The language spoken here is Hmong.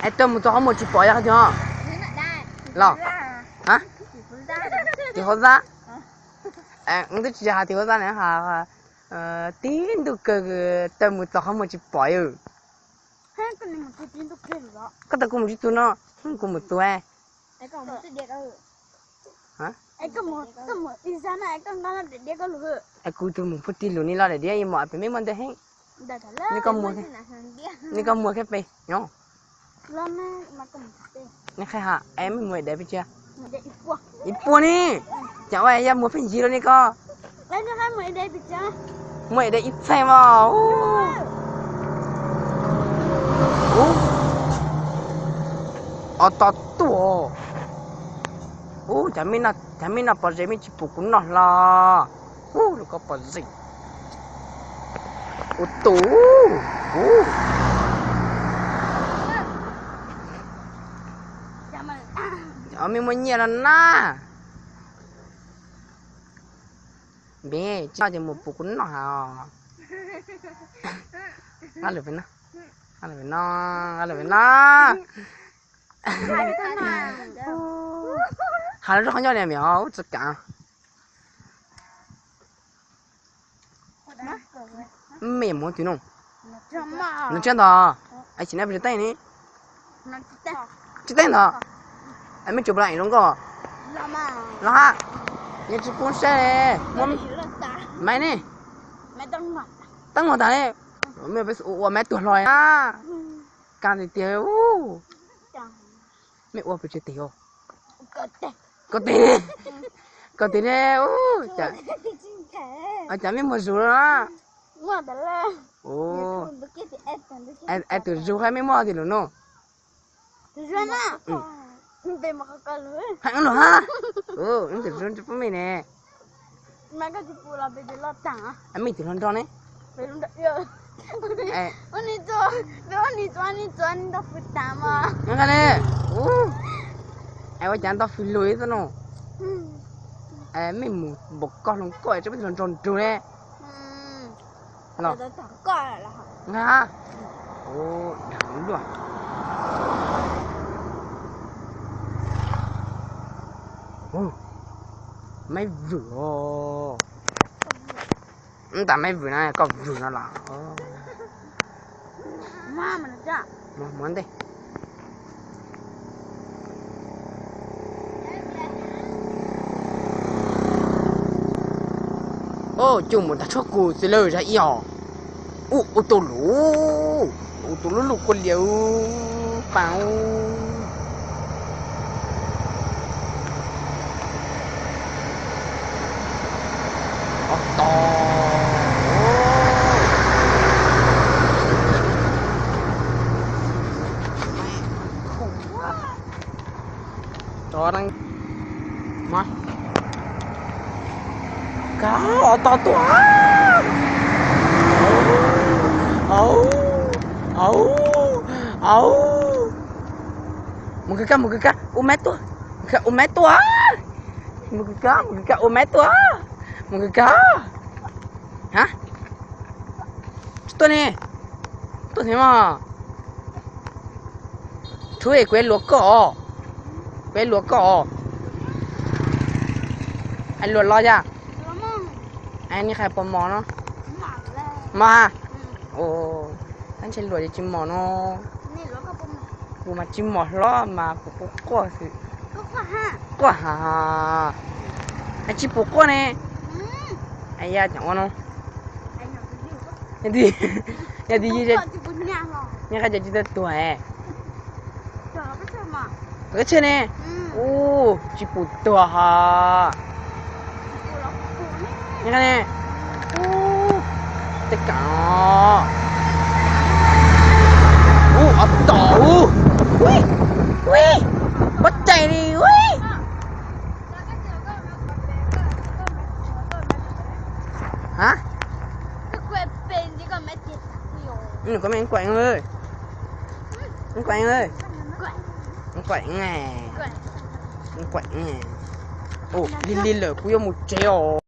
Es tuaj mus txog qhov muag tsis pom yog tiag los? Tim Hauv Zab. Twb tsis hais tim Hauv Zab na, tib ntuj kawg, tuaj mus txog qhov muag tsis pom yom. Koj tau kuv mus tsis tug no, kuv mus tug. Es kuv tus mus puag tim lus ni los daim diab yeej mom pem mej muaj ntej heev. Nej koj muag, nej koj muag kiag pem nyob. Nej qhia ha, es mej muag ib daim pes tsawg? Ib puas ne. Cas ua yog muag pheej yig los nej koj? Muag ib daim ib txheej os. Ub, o to tuaj. Ub, cas mej noj pom zeb mej tsis pum kuv noj hlo? Ub, lub koj pom zeb. Ub tus, ub. Mej muaj nyiaj los na. Npem tsis noj ces mus pum kuv noj ha. Nqa lawm pem no, nqa lawm pem no, nqa lawm pem no. Has lub rau qhov ncauj niam mem os, ub txawj kam. Mej muab twg no? No tsiaj ntog. Ais tsis nab pes teej ni. Tsis teej ntog. Mej tsuas plas zoo nkauj los ha. Yeej tsis pub saib. Maiv ne. Teeb muag tas li. Mej ua maiv tuag hlo na. Kaj tiag tiag. Mej ua pes tsawg tes os? Kaum tes. Kaum tes ne. Cas mej muag zug na? Ais tus zug hab mej muaj tim lus no. Heev lug hab. Tus zug tsis pub mej ne. Mej tim hluas nraug ne. Nqa li. Ua cas nto fws lug ib tug no. Mej mus npaum koj hluas nkauj tsis pub hluas nraug nrug ne. Nqa. Dag luaj. Maiv vwm os. Ntab maiv vwm na, koj vwm no los. Muab ntej. Cuj mus tag tshuab kus xwb lawm zag ib os. Ub, ua tus lub, ua tus lub lub kua liam pas. Os tos. Kav os tos tuaj. Au, au, au. Mus kawg kag, mus kawg kag, ua maiv tuaj. Mus kawg kag, ua maiv tuaj. Mus kawg kag, mus kawg kag, ua maiv tuaj. Ha, tsis tuaj ne. Tuaj thiab mas. Tsuav kuv luag koj os. Kuv luag koj os. Luag los yog. Ni qhia puas mos no? Mos. Tab ntshe luag ces tsis mos no. Kuv mas tsis mos hlo mas kuv quaj quaj xwb. Quaj ha. Tsis pum quaj ne. Yog cov ua no. Yog tias, yog tias, nej qhia cov tsis tau tuag. Koj tseg ne. Ub, tsis pum tuag ha. Ub, tej kam. Ub, ob tom ub. Ui, ui, pob cai li ui. Ha, nws kuj me nkuaim, nkuaim, nkuaim, nkuaim, lig lig lawm kuv yuav mus tsev os.